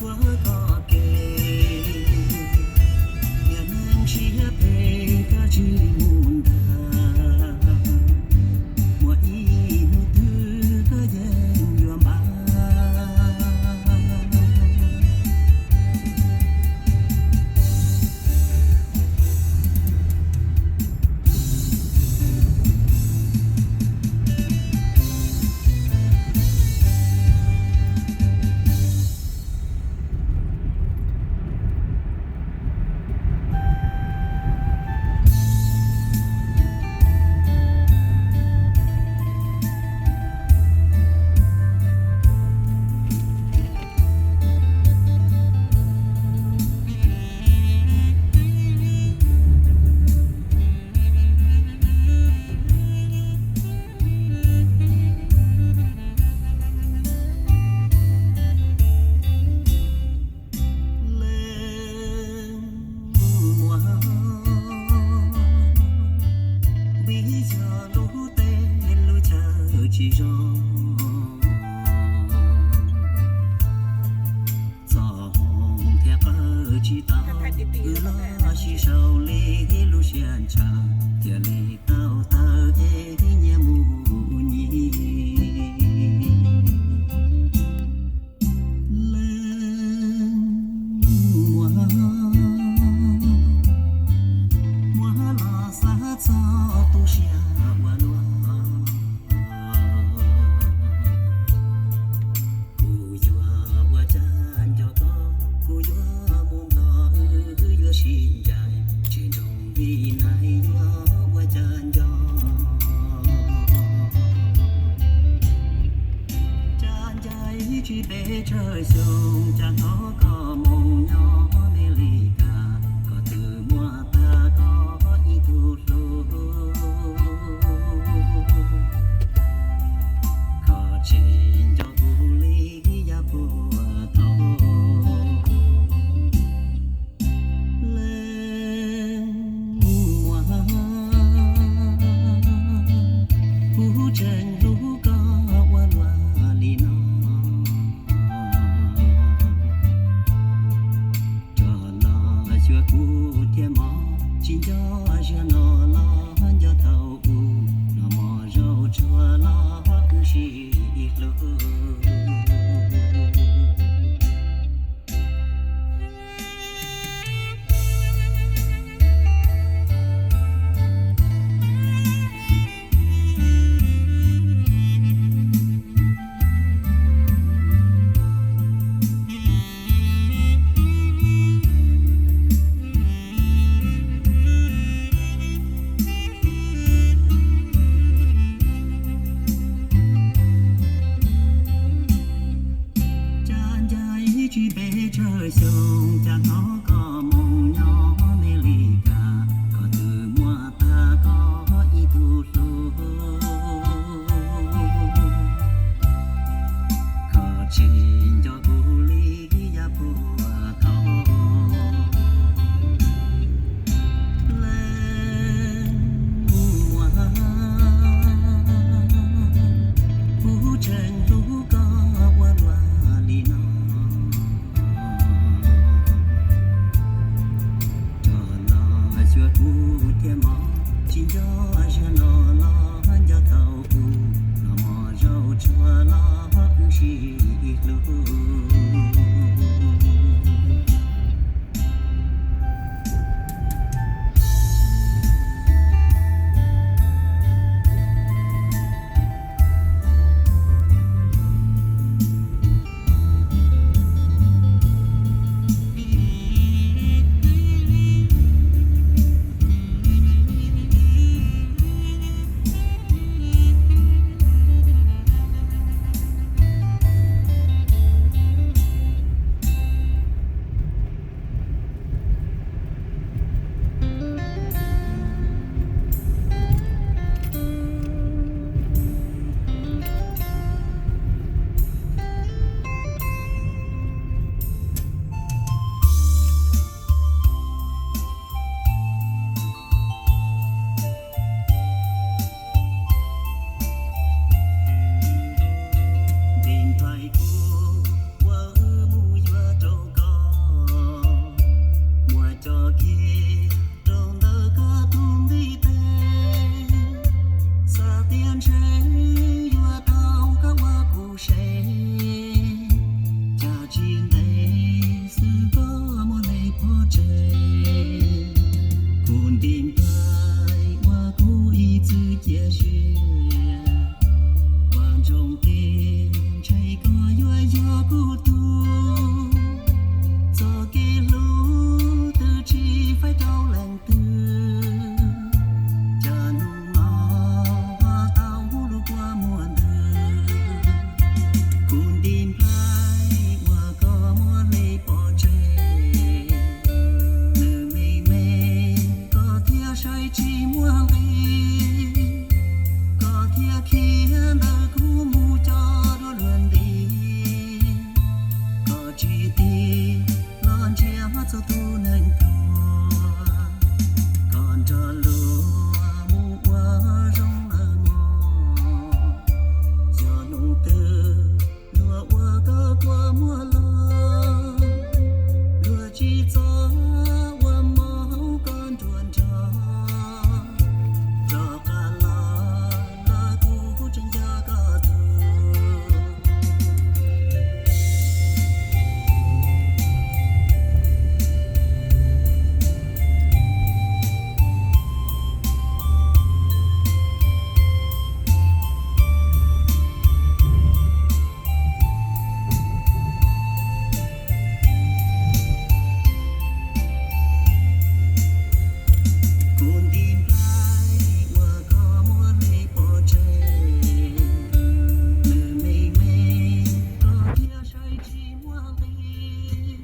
Koj kev, yog neeg siab phem koj tsis mus nrag, muaj ib hnub twg koj yeej yuav npam. Leej muam, vim yog lub teb lub chaw tsis zoo, txoj hmoo thiaj qawm tsis tau, wb los sib sau li lub siab ntshaw, thiaj li tau tawg es nyias mus nyias. Leej muam, muab los xav txog tu siab ua luaj, kuv yuav ua cas nco koj, kuv yuav mus nrog wb yuav sib ncaim, tsis nrog vim nais yuav ua cas nco. Cas ncaim tsis pes tsawg xyoo, cas hnov koj mus nyob Amelikas, koj twb muaj tag koj ib tug hlub, koj tsis nco kuv li yam puag thaum. Leej muam, kuv tseem hlub koj ua luaj li no, rov los xyuas kuv thiab mog, tsis nco zaum no los nco thaum ub, noj mov zaub tsuag los wb sib hlub. Cas ncaim tsis pes tsawg xyoo, cas hnov koj mus nyob Amelikas, koj twb muaj tag koj ib tug hlub, koj tsis nco kuv li yam puag thaum. Leej muam, kuv tseem hlub koj ua luaj li no, los nrhiav txhua tus neeg tuag, koj nrog luag mus ua zoo lawm mog. Yog hnub twg luag ua koj kua muag los, luag tsis txhob ua mov hauv koj nruab nrog, rov qab los los kuv tseem yog koj tug. Kuv nti nplaig uas koj muab hle pov tseg, nws me me koj thiaj saib tsis muaj nqis,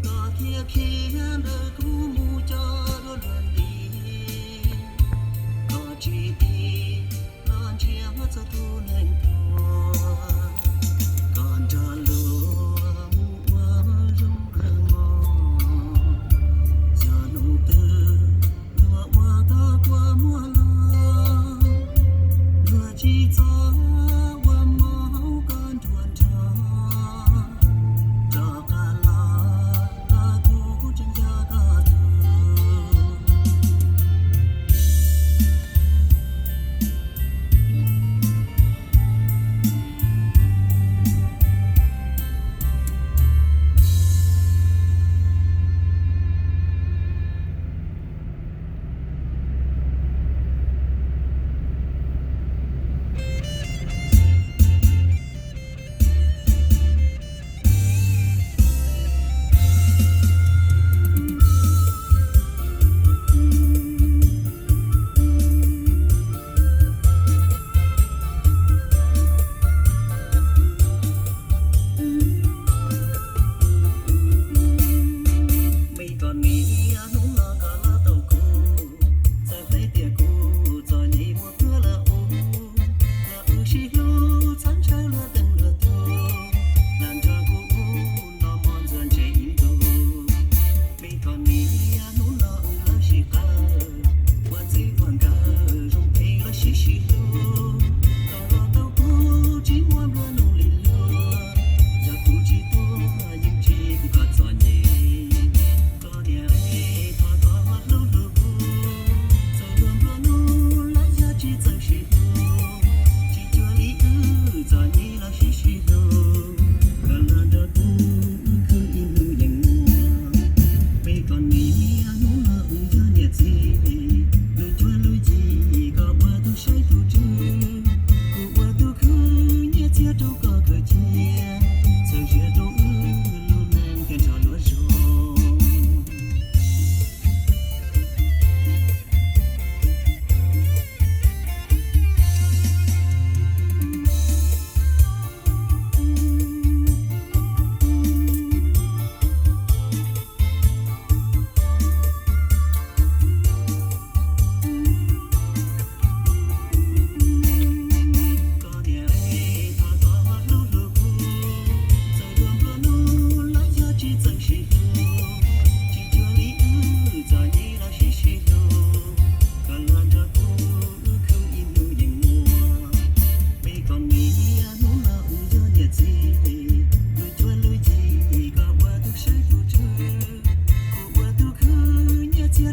koj thiaj khiav ntawm kuv mus coj dua luag nti. Koj tsis tig los nrhiav txhua tus